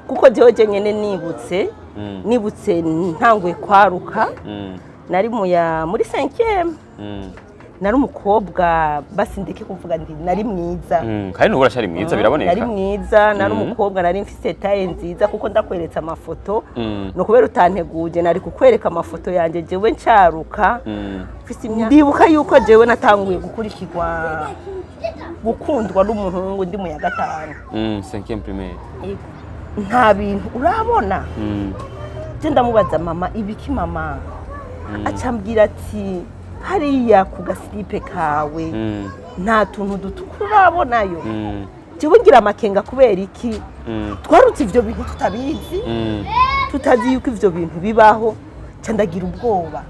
Kuko jewe jenyene nibutse ntanguye kwaruka, nari muri 5e, nari umukobwa, basi ndeke kuvuga ndi nari mwiza. Kandi n'ubu uracari mwiza, biraboneka. Nari mwiza, nari umukobwa, nari mfise taille nziza, kuko ndakweretse amafoto, ni ukubera utanteguje, nari kukwereka amafoto yanjye jewe ncaruka. Mfise imyaka, ndibuka yuko jewe natanguye gukurikirwa, gukundwa n'umuhungu ndi mu ya gatanu. Cinquième primaire. Nta bintu urabona. Je ndamubaza: "Mama, ibiki mama?" Acambwira ati: "Hariya ku ga slip kawe nta tuntu dutukura urabonayo?" Jewe ngira amakenga: kubera iki? Twarutse ivyo bintu tutabizi, tutazi yuko ivyo bintu bibaho. Ca ndagira ubwoba.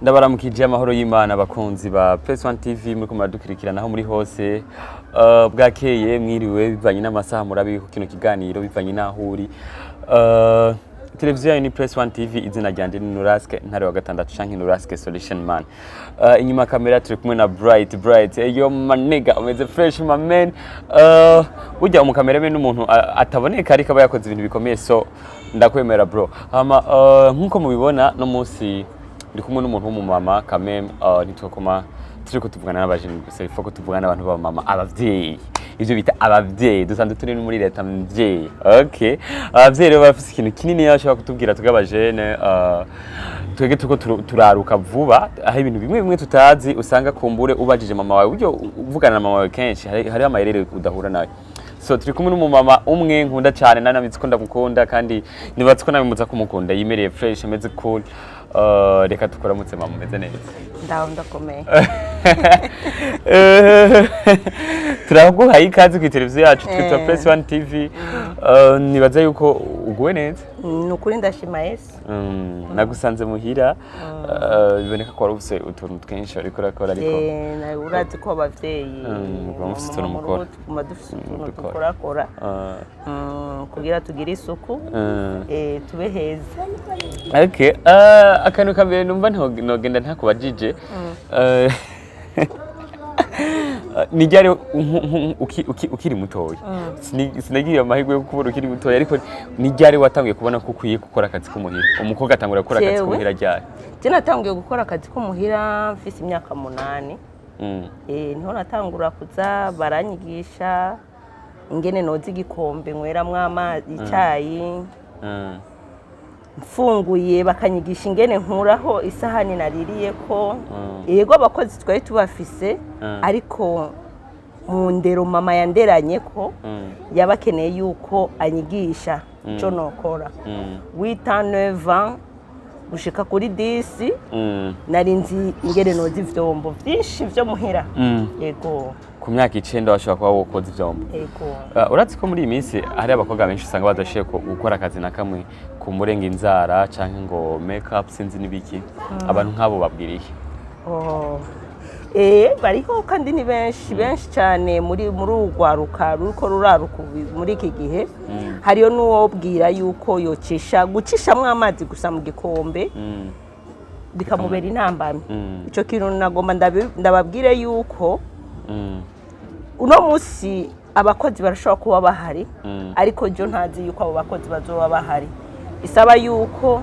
Ndabaramukije, amahoro y'Imana, abakunzi ba Press One TV muri muradukurikirana aho muri hose. Bwakeye, mwiriwe, bivanye n'amasaha murabi ku kino kiganiro, bivanye n'aho uri. Televiziyo yayo ni Press One TV, izina ryanje ni Nuraske Ntare wa gatandatu canke Nuraske Solution Man. Inyuma ya kamera turi kumwe na Bright. Bright, eyo maniga, umeze fresh my man. Burya umukamerame n'umuntu ataboneka ariko aba yakoze ibintu bikomeye, so ndakwemera bro. Hama nkuko mubibona no munsi ndi kumwe n'umuntu w'umumama kameme. Ntitwakoma turiko tuvugana n'abajene gusa, ifo ko tuvugana n'abantu b'abamama, abavyeyi, ivyo bita abavyeyi. Dusanzwe turi no muri leta mvyeyi. Okay, abavyeyi rero bafise ikintu kinini bashobora kutubwira twebwe abajene. Twebwe turiko turaruka vuba, aho ibintu bimwe bimwe tutazi, usanga kumbure ubajije mama wawe, buryo uvugana na mama wawe kenshi hariho amayerere udahura nayo. So turi kumwe n'umumama umwe nkunda cyane, nanabizi ko ndamukunda kandi nibatse ko nabimuza kumukunda, yimereye fresh, ameze cool. Reka tukuramutse mama, umeze neza? Ndaho, ndakomeye. Turaguhaye ikaze ku televiziyo yacu twitwa Press One TV. Nibaza yuko uguwe neza. Ni ukuri, ndashima Yesu. Nagusanze muhira, biboneka ko wari ufise utuntu twinshi wariko urakora, ariko Urazi ko abavyeyi muba mufise utuntu mu mukora. rugo tuguma dufise utuntu Dukora. dukorakora, kugira tugire isuku, tube heza. Okay, akantu ka mbere numva nogenda ntakubajije, ni ryari ukiri mutoya? Sinagiye amahirwe yo kubona ukiri mutoya, ariko ni ryari watanguye kubona ko ukwiye gukora akazi k'umuhira? Umukobwa atangura gukora akazi Jewe? k'umuhira ryari? Je natanguye gukora akazi ko muhira mfise imyaka 8. Niho natangura kuza baranyigisha ingene noza igikombe nkweramwo amazi, icyayi, mfunguye bakanyigisha ingene nkuraho isahani naririyeko. Yego, abakozi twari tubafise, ariko mu ndero mama yanderanye ko yabakeneye yuko anyigisha ico nokora. 8 ans, 9 ans gushika kuri 10, nari nzi ingene noza ivyombo vyinshi vyo muhira. Yego. Ku myaka 9 washobora kuba wokoza ivyombo? Yego. Urazi ko muri iyi minsi hari abakobwa benshi usanga badashoboye gukora akazi na kamwe ku murenga inzara canke ngo make up, sinzi n'ibiki. Abantu nk'abo babwira iki? Oh. Bariho kandi ni benshi, benshi cyane muri urwaruka ruriko ruraruka muri iki gihe. Hariyo n'uwobwira yuko yocisha gucishamwo amazi gusa mu gikombe bikamubera intambamyi. Ico kintu nagomba ndababwire yuko uno munsi abakozi barashobora kuba bahari, ariko jo ntazi yuko abo bakozi bazoba bahari. Isaba yuko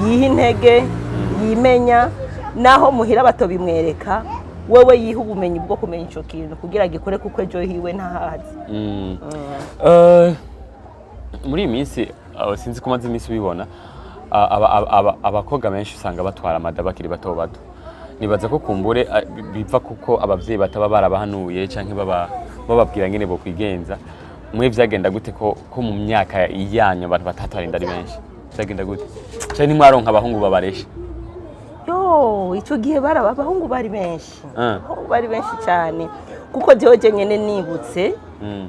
yiha intege, yimenya, naho muhira batobimwereka, wewe yiha ubumenyi bwo kumenya ico kintu kugira gikore, kuko ejo hiwe ntahazi. Muri iyi minsi, sinzi ko umaze iminsi ubibona, abakobwa benshi usanga batwara amada bakiri bato bato. Nibaza ko kumbure biva kuko abavyeyi bataba barabahanuye canke bababwira ngene bokwigenza. Mwe vyagenda gute ko mu myaka yanyu abantu batatwara inda ari benshi? Vyagenda gute? Canke ntimwaronka abahungu babaresha? Yo, ico gihe baraba abahungu bari benshi. Abahungu bari benshi cyane, kuko jewe jenyene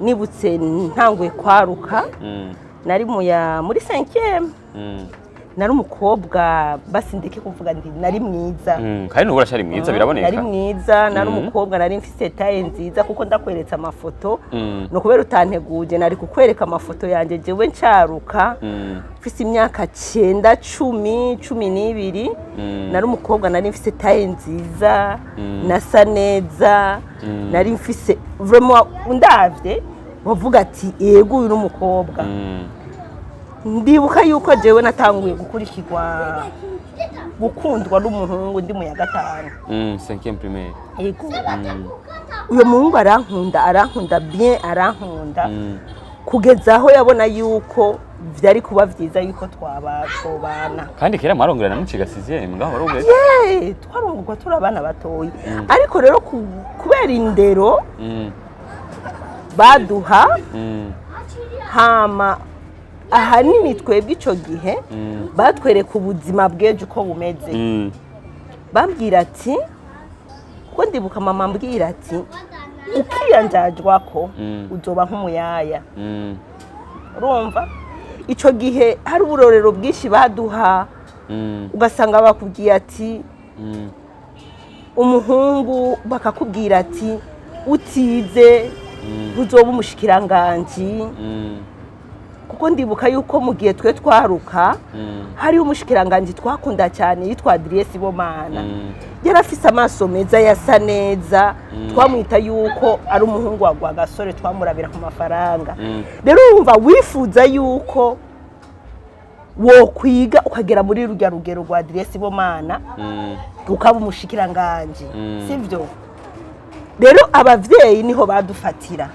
nibutse ntanguye kwaruka, nari muri 5e, Nari umukobwa, basi ndeke kuvuga, ndi nari mwiza. Kandi n'ubu uracari mwiza, biraboneka. Nari mwiza, nari umukobwa nari mfise taille nziza, kuko ndakweretse amafoto, ni ukubera utanteguje, nari kukwereka amafoto yanjye jewe ncaruka, mfise imyaka 9, 10, 12. Nari umukobwa nari mfise taille nziza, nasa neza, nari mfise vraiment, undavye wavuga ati: "Yego, uyu ni umukobwa." Ndibuka yuko jewe natanguye gukurikirwa, gukundwa n'umuhungu ndi mu ya gatanu. Cinquième primaire. Yego, uyo muhungu arankunda, arankunda bien, arankunda kugeza aho yabona yuko vyari kuba vyiza yuko twaba twobana. Kandi kera mwarongorana muciga sixième, ngaho barongora. Ye, twarongorwa turi abana batoyi, ariko rero kubera indero baduha, hama ahanini twebwe ico gihe batwereka ubuzima bw'ejo uko bumeze. Bambwira ati, kuko ndibuka mama ambwira ati: "Ukiyanjajwa ko uzoba nk'umuyaya." Urumva ico gihe hari uburorero bwinshi baduha, ugasanga bakubwiye ati umuhungu, bakakubwira ati: "Utize uzoba umushikiranganji." Kuko ndibuka yuko mu gihe twe twaruka, hariho umushikiranganji twakunda cyane yitwa Adrien Sibomana. Yari afise amaso meza, yasa neza, twamwita yuko ari umuhungu wa Rwagasore, twamurabira ku mafaranga. Rero urumva wifuza yuko wokwiga ukagera muri rurya rugero rwa Adrien Sibomana, ukaba umushikiranganji. Sivyo? Rero abavyeyi niho badufatira.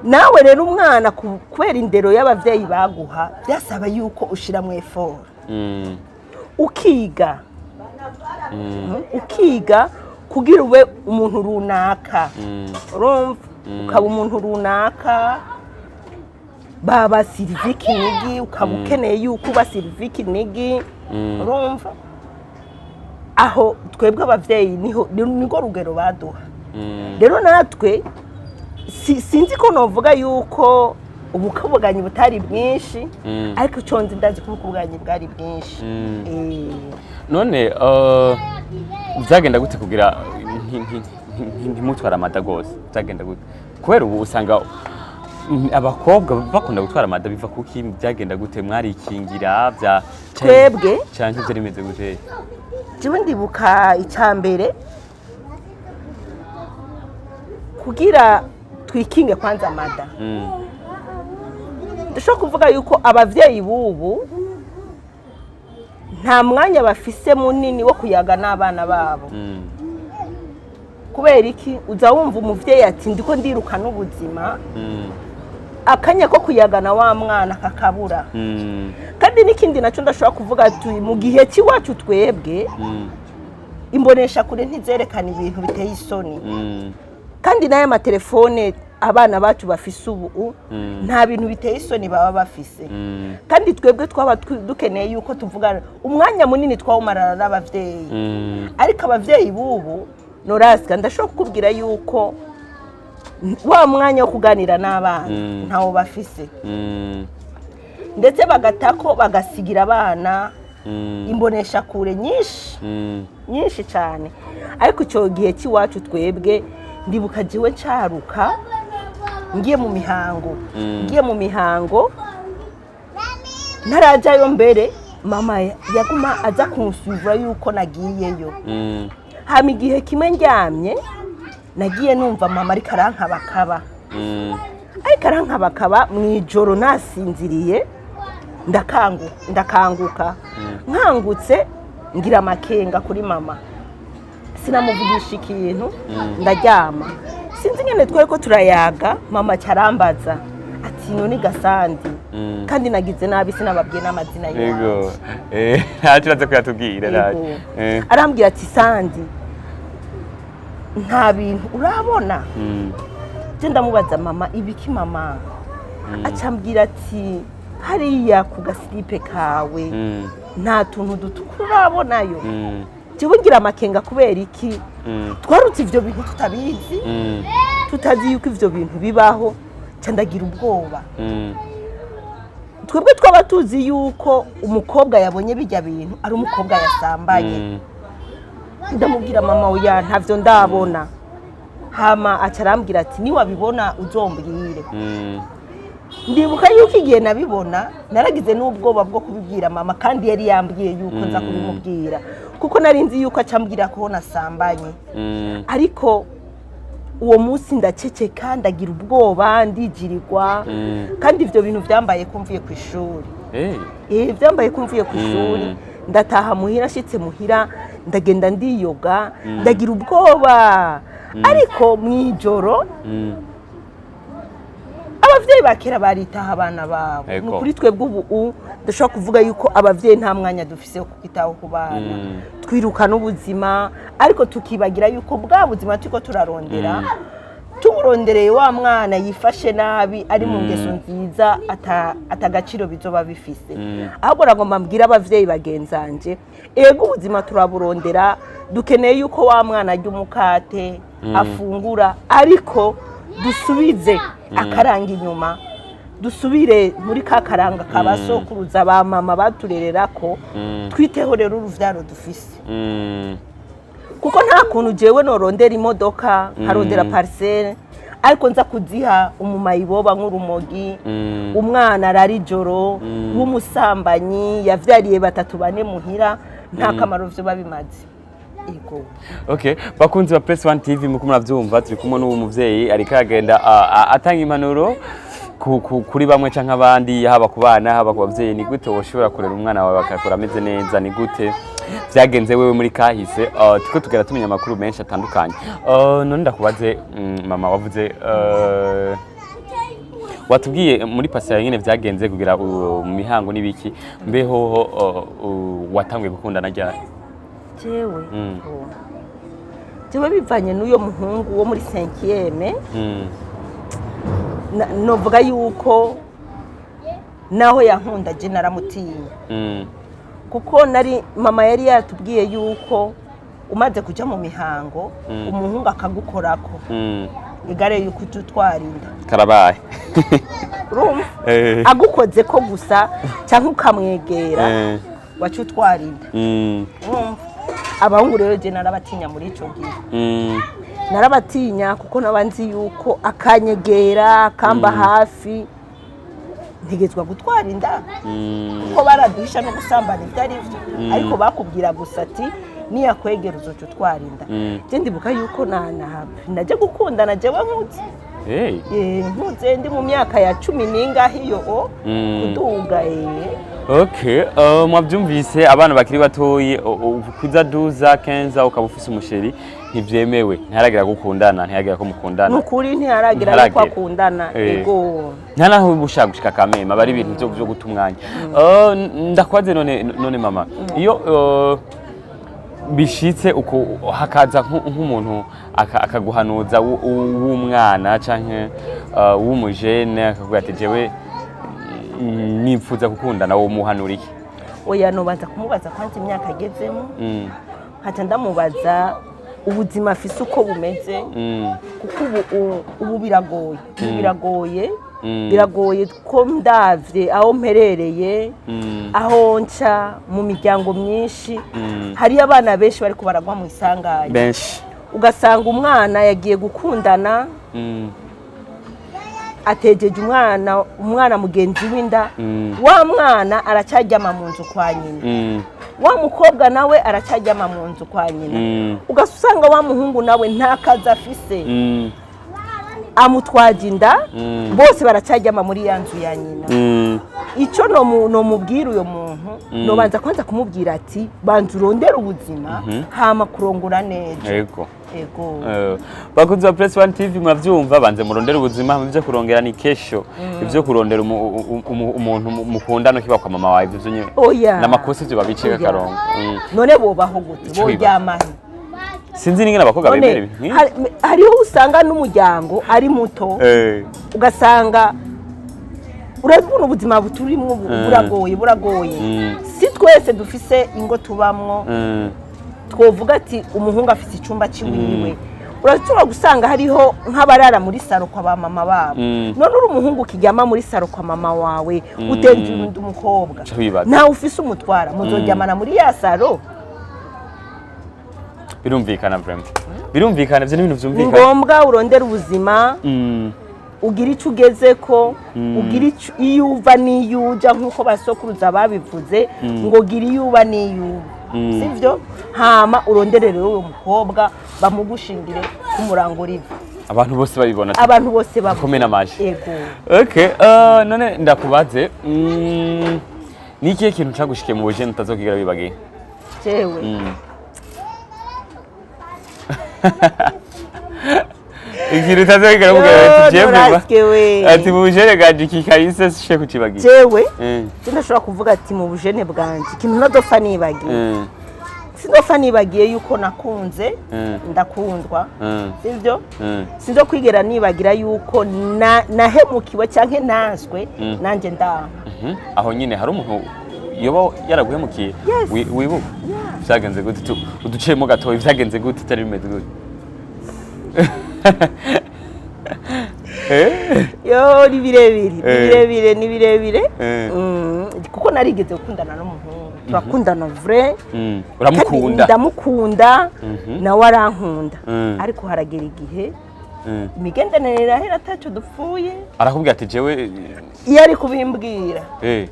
Nawe rero umwana, kubera indero y'abavyeyi baguha, byasaba yuko ushiramwo effort, ukiga, ukiga kugira ube umuntu runaka. Urumva, ukaba umuntu runaka, baba Sylvie Kinigi, ukaba ukeneye yuko uba Sylvie Kinigi. Urumva aho twebwe abavyeyi niho nirwo rugero baduha. Rero natwe sinzi ko novuga yuko ubukubaganyi butari bwinshi, ariko icyo nzi, ndazi ko ubukubaganyi bwari bwinshi. None byagenda gute kugira ntimutware amada gose? Byagenda gute? Kubera ubu usanga abakobwa bakunda gutwara amada, biva kuki? Byagenda gute? Mwarikingira bya Twebwe? Canke byari bimeze gute? Jewe ndibuka icya mbere kugira twikinge kwanza amada, dushobora kuvuga yuko abavyeyi b'ubu nta mwanya bafise munini wo kuyaga n'abana babo. Kubera iki? Uza wumva umuvyeyi ati: "Ndiko ndiruka n'ubuzima." Akanya ko kuyaga na wa mwana kakabura. Kandi n'ikindi nacyo ndashobora kuvuga ati mu gihe cy'iwacu twebwe, imboneshakure ntizerekana ibintu biteye isoni. Kandi n'aya matelefone abana bacu bafise ubu, nta bintu biteye isoni baba bafise. Kandi twebwe twaba dukeneye yuko tuvugana, umwanya munini twawumarana n'abavyeyi. Ariko abavyeyi b'ubu, norasika, ndashobora kukubwira yuko wa mwanya wo kuganira n'abana ntawo bafise. Ndetse bagatako bagasigira abana imboneshakure nyinshi, nyinshi cyane. Ariko icyo gihe cy'iwacu twebwe, ndibuka jiwe ncaruka ngiye mu mihango, ngiye mu mihango ntarajyayo mbere, mama yaguma aza kunsuvura yuko nagiyeyo. Hama igihe kimwe ndyamye, nagiye numva mama ariko arankabakaba, ariko arankabakaba mu ijoro nasinziriye. Ndakanguka, nkangutse ngira amakenga kuri mama, sinamuvugisha ikintu, ndaryama. Sinzi ingene twari ko turayaga, mama cyarambaza ati: "None gasandi?" Kandi nagize nabi, sinababwiye n'amazina Yego. yiwanje. Ntacyo uraza kuyatubwira, ntacyo. Yego. Arambwira ati: "Sandi, nta bintu urabona?" Je ndamubaza: "Mama, ibiki mama?" Acambwira ati: "Hariya ku gasilipe kawe, nta tuntu dutukura urabonayo?" Jewe ngira amakenga, kubera iki? Twarutse ivyo bintu tutabizi, tutazi yuko ivyo bintu bibaho. Ca ndagira ubwoba. Twebwe twaba tuzi yuko umukobwa yabonye bijya bintu ari umukobwa yasambanye. Ndamubwira: "Mama, oya, ntavyo ndabona." Hama aca arambwira ati: "Niwabibona uzombwire." Ndibuka yuko igihe nabibona naragize n'ubwoba bwo kubibwira mama, kandi yari yambwiye yuko nza kubimubwira, kuko nari nzi yuko acambwira ko nasambanye. Ariko uwo munsi ndaceceka, ndagira ubwoba, ndijirirwa. Kandi ibyo bintu byambaye ko mvuye ku ishuri. Byambaye ko mvuye ku ishuri. Ndataha muhira, nshitse muhira ndagenda ndiyoga, ndagira ubwoba. Ariko mu ijoro, abavyeyi ba kera baritaha abana babo. Ni ukuri, twebwe ubu ndashobora kuvuga yuko abavyeyi nta mwanya dufise wo kwitaho ku bana. Twiruka n'ubuzima, ariko tukibagira yuko bwa buzima turiko turarondera, tuburondereye wa mwana yifashe nabi ari mu ngeso nziza, atagaciro bizoba bifise. Ahubwo nagomba mbwira abavyeyi bagenzanje: ego, ubuzima turaburondera, dukeneye yuko wa mwana arya umukate, afungura, ariko dusubize akaranga inyuma, dusubire muri ka karanga ka basokuruza, ba mama baturererako. Twiteho rero uruvyaro dufise, kuko nta kuntu jewe norondera imodoka, nkarondera parcelle, ariko nza kuziha umumayiboba nk'urumogi, umwana arara ijoro, w'umusambanyi yavyariye batatu bane muhira, nta kamaro vyoba bimaze. Ego. Okay, bakunzi ba Press One TV, muko muravyumva, turi kumwe n'uwo muvyeyi ariko aragenda atanga impanuro kuri bamwe canke abandi, haba ku bana, haba ku bavyeyi. Ni gute woshobora kurera umwana wawe akakura ameze neza? Ni gute vyagenze wewe muri kahise? Turiko tugenda tumenya amakuru menshi atandukanye. None ndakubaze, mama, wavuze, watubwiye muri passé yawe nyene vyagenze kugira mu mihango n'ibiki. Mbeho watanguye gukundana ryari? Jewe? Oh. Jewe bivanye n'uyo muhungu wo muri cinquième, novuga yuko naho yankunda, je naramutinya, kuko nari mama yari yatubwiye yuko umaze kuja mu mihango, umuhungu akagukorako, igare yuko uca utwara inda. Karabaye. Urumva, agukoze ko gusa cyangwa ukamwegera, waca utwara inda. Urumva, abahungu rero je narabatinya muri ico gihe. Narabatinya kuko naba nzi yuko akanyegera, akamba hafi, ntegetswa gutwara inda, kuko baraduhisha no gusambana ibyo ari byo, ariko bakubwira gusa ati: "Niyakwegera uzoca utwara inda." Je ndibuka yuko najya gukundana jewe nkuze. Hey. Nkuze ndi mu myaka ya 10 n'ingahe iyo o kuduga. Okay, mwabyumvise, abana bakiri batoyi, kuza 12 15 ukaba ufise umu chéri ntivyemewe, ntiharagira gukundana, ntiharagira ko mukundana. Ni ukuri, ntiharagira yuko Ntiharagera. akundana. Ego. Nta naho uba ushaka gushika kamema, aba ari ibintu vyo guta umwanya. Ndakwaze none mama, iyo bishitse uko hakaza nk'umuntu akaguhanuza w'umwana canke w'umujene, akavuga ati: "Jewe nipfuza gukundana", wo muhanura iki? Oya, nobanza kumubaza kwanza imyaka agezemo, nkaca ndamubaza ubuzima afise uko bumeze, kuko ubu biragoye, ubu biragoye. Biragoye ko ndavye aho mperereye, aho nca mu miryango myinshi, hariyo abana benshi bariko baragwa mu isanganya. Benshi. Ugasanga umwana yagiye gukundana, atejeje umwana mugenzi w'inda. Wa mwana aracaryama mu nzu kwa nyina. Wa mukobwa nawe aracaryama mu nzu kwa nyina. Ugasanga wa muhungu nawe nta kazi afise, amutwaje inda. Bose baracaryama muri ya nzu ya nyina. Icyo nomubwira uyo muntu, nobanza kwanza kumubwira ati: "Banza urondere ubuzima, hama kurongora neza." Yego. Ego. Bakunzi ba Press One TV, muravyumva, banze murondere ubuzima, ivyo kurongera ni kesho. Ivyo kurondera umuntu mukundana kiba kwa mama wawe, ivyo nyene Oya. n'amakosa, ivyo babicika Oya. akarongo. None bobaho gute? Ico wibaza. Boryamahe? Sinzi n'ingene abakobwa None bemera ibintu nk'ivyo. Hariho usanga n'umuryango ari muto, ugasanga urabona ubuzima buturimwo ubu buragoye, buragoye. Si twese dufise ingo tubamwo, twovuga ati umuhungu afise icumba ciwiwe. Urashobora gusanga hariho nk'abarara muri salon kwa ba mama babo. None uri umuhungu ukiryama muri salon kwa mama wawe, utenze undi umukobwa, Uca wibaza. ntawe ufise umutwara, muzoryamana muri ya salon? Birumvikana, vraiment birumvikana, ivyo ni ibintu Ni vyumvikana. ngombwa urondera ubuzima, ugira icyo ugeze ko, ugira icyo iyo uva n'iyo uja, nk'uko basokuruza babivuze ngo gira iyo uba n'iyo uba, sibyo? Hama urondere rero uwo mukobwa, bamugushingire kumurango riva. Abantu bose babibona. Abantu bose babona. Komena amaji. Ego. Okay, none ndakubaze, ni ikihe kintu cagushikiye mu bujene utazokigera wibagiye? Jewe? Ikintu utazokigera ubwira ati jewe Nturasike we. Ati mu bujene bwanje iki kahise sishe kucibagiye. Jewe, je ndashobora kuvuga ati mu bujene bwanje ikintu ntazopfa nibagiye, sinzopfa nibagiye yuko nakunze, ndakundwa, sibyo? Sinzo kwigera nibagira yuko nahemukiwe cyangwa nanswe nanjye ndanka. Aho nyine hari umuntu yoba yaraguhemukiye? Yes. Wibuka? Yeah. Vyagenze gute? Uduciyemo gatoya, vyagenze gute? Utari bimeze gute? Eh? Yo, ni birebire, ni birebire, ni birebire. Kuko narigeze gukundana n'umuhungu, turakundana vrai. Uramukunda? Kandi ndamukunda, nawe arankunda, ariko haragera igihe imigenderanire irahera atacyo dupfuye. Arakubwira ati jewe? Iyo ari kubimbwira,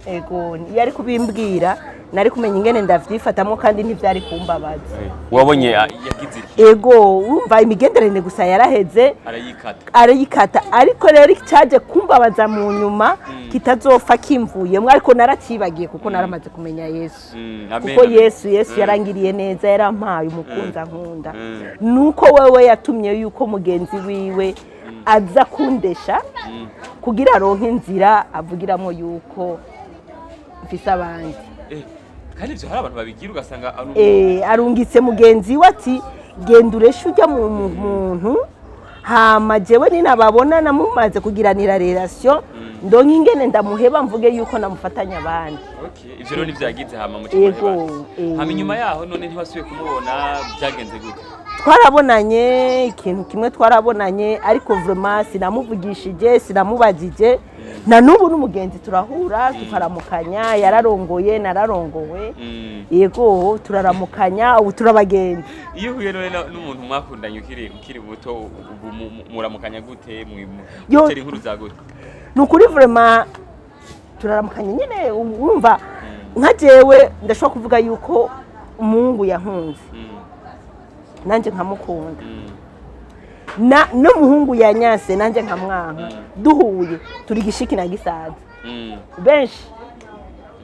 ego, iyo ari kubimbwira nari kumenya ingene ndavyifatamo kandi ntivyari kumbabaza. Wabonye yagize iki? Ego, wumva imigenderanire gusa yaraheze. Arayikata. Arayikata. Ariko rero icyaje kumbabaza mu nyuma kitazopfa kimvuyemo, ariko naracibagiye kuko naramaze kumenya Yesu. Amen, Kuko amen. Yesu yarangiriye neza, yarampaye umukunzi ankunda. Nuko wewe yatumye yuko mugenzi wiwe aza kundesha kugira aronke inzira avugiramo yuko mfise abandi. Kandi ivyo hari abantu babigira, ugasanga ari Arungitse mugenzi we ati genda ureshe ujya mu muntu, hama jewe ninababona namumaze kugiranira relation, ndonke ingene ndamuheba, mvuge yuko namufatanya abandi. Okay, ivyo rero nivyagize hama mu Ego, Hama inyuma yaho none ntiwasubiye kumubona? Byagenze gute? Twarabonanye, ikintu kimwe twarabonanye, ariko vraiment sinamuvugishije, sinamubagije na n'ubu. N'umugenzi, turahura tukaramukanya, yararongoye, nararongowe. Yego, turaramukanya, ubu turabagenzi. Iyo uhuye none n'umuntu mwakundanye ukiri muto, ubu muramukanya gute? Mutera inkuru za gute? Ni ukuri, vraiment turaramukanya nyine. Urumva nka jewe ndashobora kuvuga yuko umuhungu yankunze, nanjye nkamukunda, na n'umuhungu yanyase, nanjye nkamwanka, duhuye turi gishiki na gisaza benshi.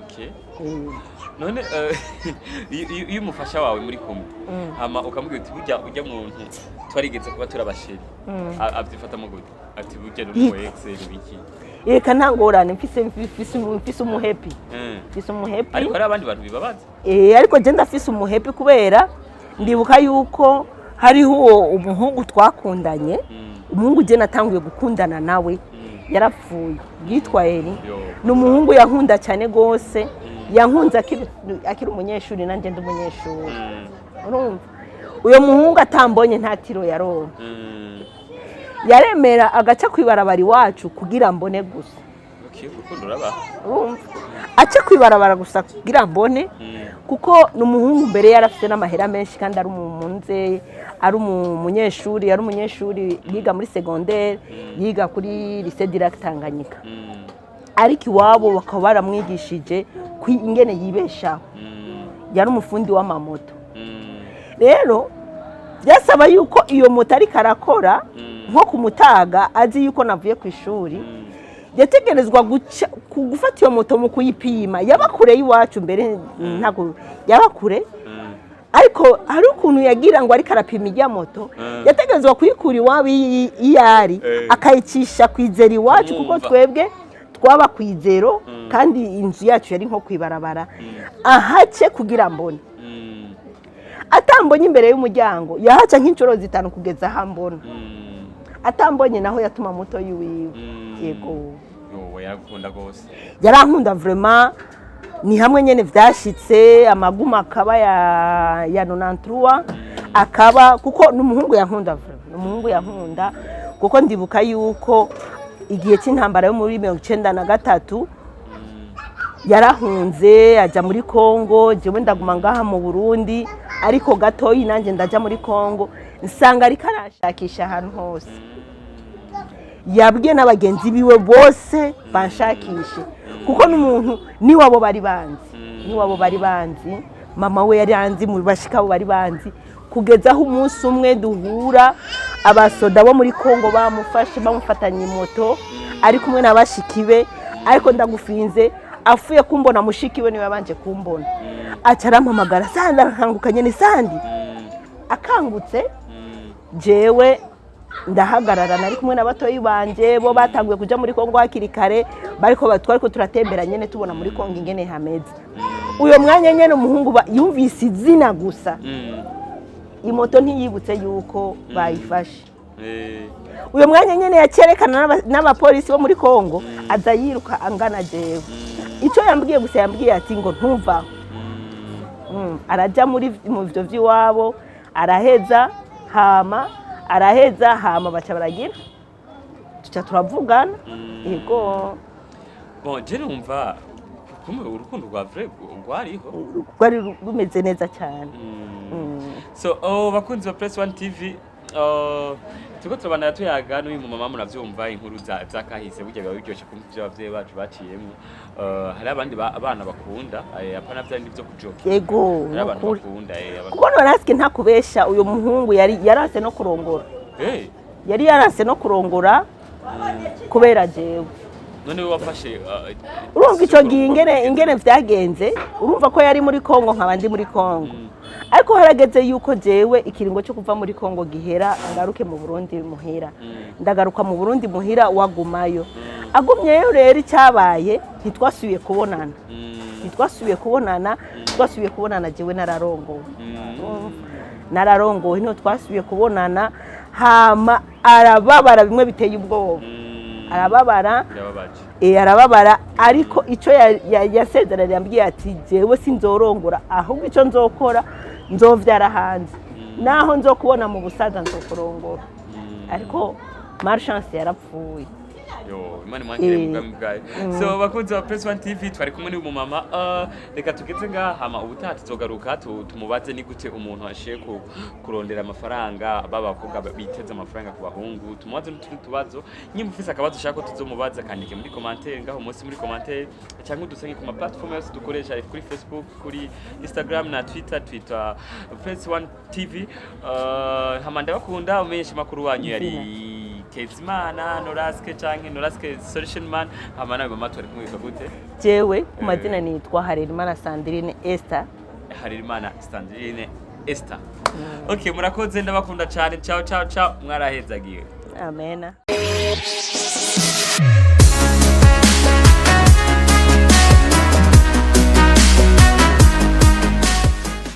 Okay. None iyo umufasha wawe muri kumwe, hama ukamubwira uti burya ujya muntu twarigeze kuba turabasheri, avyifatamo gute? Ati burya ni umu ex biki? Reka, nta ngorane mfise umuhepi. Mfise umuhepi. Ariko hari abandi bantu bibabaza. Ariko je ndafise umuhepi kubera ndibuka yuko hariho uwo umuhungu twakundanye, umuhungu je natanguye gukundana nawe, yarapfuye, yitwa Eri. Yo. Ni umuhungu yankunda cyane gose, yankunze akiri umunyeshuri, nanjye ndi umunyeshuri. Urumva uyo muhungu atambonye nta tiro yaronka. Yaremera agaca kwibarabara iwacu kugira mbone gusa. Okay, urukundo ruraba. Urumva aca kwibarabara gusa kugira mbone, kuko ni umuhungu mbere yari afite n'amahera menshi, kandi ari umunze, ari umunyeshuri, ari umunyeshuri yiga muri secondaire, yiga kuri lycée du Lac Tanganyika. Ariko iwabo bakaba baramwigishije ingene yibeshaho. Yari umufundi w'amamoto. Rero byasaba yuko iyo moto ariko arakora nko ku mutaga, azi yuko navuye ku ishuri, yategerezwa gufata iyo moto mu kuyipima. Yaba kure y'iwacu mbere, ntabwo yaba kure, ariko hari ukuntu yagira ngo ariko arapima ijya moto, yategerezwa kuyikura iwabo iyo ari, akayicisha ku izero iwacu, kuko Mwumva. twebwe twaba ku izero, kandi inzu yacu yari nko kwibarabara, ahace kugira mbone. Atambonye imbere y'umuryango, yahaca nk'inshuro zitanu kugeza aho ambona. Atambonye naho yatuma moto yiwiwe. Yego. Yowe, yaragukunda rwose. Yarankunda vraiment. Ni hamwe nyene vyashitse amaguma akaba ya 93 akaba, kuko n'umuhungu yankunda vraiment. Ni umuhungu yankunda, kuko ndibuka yuko igihe cy'intambara yo muri 93 yarahunze ajya muri Kongo, jewe ndaguma ngaha mu Burundi. Ariko gatoyi nanjye ndajya muri Kongo, nsanga ariko arashakisha ahantu hose. Yabwiye n'abagenzi biwe bose banshakishe, kuko n'umuntu niwabo bari banzi, niwabo bari banzi, mama we yari anzi, mu bashikabo bari banzi, kugeza aho umunsi umwe duhura abasoda bo muri Kongo bamufashe, bamufatanye moto, ari kumwe na bashiki be. Ariko ndagufinze, afuye kumbona, mushiki we niwe yabanje kumbona, aca arampamagara: "Sandi!" Arakanguka nyene, "Sandi!" Akangutse, jewe ndahagarara. Nari kumwe na batoyi banje, bo batanguye kuja muri Kongo hakiri kare, bariko twariko turatembera nyene, tubona muri Kongo ingene hameze. Uyo mwanya nyene umuhungu yumvise izina gusa, imoto ntiyibutse yuko bayifashe. Uyo mwanya nyene yacerekana n'abapolisi bo muri Kongo, aza yiruka angana jewe. Icyo yambwiye gusa, yambwiye ati ngo ntuvaho. Araja muri mu vyo vy'iwabo, araheza, hama araheza, hama baca baragira, tuca turavugana, yego. Bon, je numva kumbe urukundo rwa vrai rwariho. Rwari rumeze neza cyane. So, oh, bakunzi ba Press One TV, turiko turabandanya tuyaga n'uyu mumama. Muravyumva inkuru za kahise, burya biba biryoshe kumva ivyo abavyeyi bacu baciyemwo. Hari abandi abana bakunda, apana vyandi vyo kujoka. Hari abantu Nukuri. bakunda abantu. Kuko Noraske, ntakubesha, uyu muhungu yari yaranse no kurongora. Yari yaranse no kurongora kubera jewe. None we wafashe Urumva icyo gihe ingene vyagenze, urumva ko yari muri Kongo, nkaba ndi muri Kongo. Ariko harageze yuko jewe ikiringo cyo kuva muri Kongo gihera, ngaruke mu Burundi muhira. Ndagaruka mu Burundi muhira, wagumayo. Agumyeyo rero, icyabaye, ntitwasubiye kubonana. Ntitwasubiye kubonana. Twasubiye kubonana jewe nararongowe. Urumva? Nararongowe, niho twasubiye kubonana. Hama arababara bimwe biteye ubwoba. Arababara. Birababaje. Arababara, ariko icyo yasezeranye, yambwiye ati: "Jewe sinzorongora, ahubwo icyo nzokora nzovyara hanze, naho nzokubona mu busaza nzokurongora." Ariko malchance yarapfuye. Yo, Imana imwakire mu bwami bwayo. So, bakunzi ba Press One TV, twari kumwe n'uyu mumama. Reka tugeze ngaha, hama ubutaha tuzogaruka tumubaze ni gute umuntu ashiye kurondera amafaranga, b'abakobwa biteze amafaranga ku bahungu, tumubaze n'utundi tubazo. Nyimba ufise akabazo ushaka ko tuzomubaza, kandike muri commentaire ngaho munsi muri commentaire, cyangwa udusange ku ma platform yose dukoresha, kuri Facebook, kuri Instagram na Twitter, Twitter Press One TV. Hama ndabakunda. Umenyesha makuru wanyu yari Kezimana Noraske canke Noraske Solution Man. Hama nawe mama twari kumwe witwa gute? Jewe ku mazina nitwa Harerimana Sandrine Esther. Harerimana Sandrine Esther. Okay, murakoze, ndabakunda cyane. Ciao ciao ciao, mwarahezagiwe. Amena.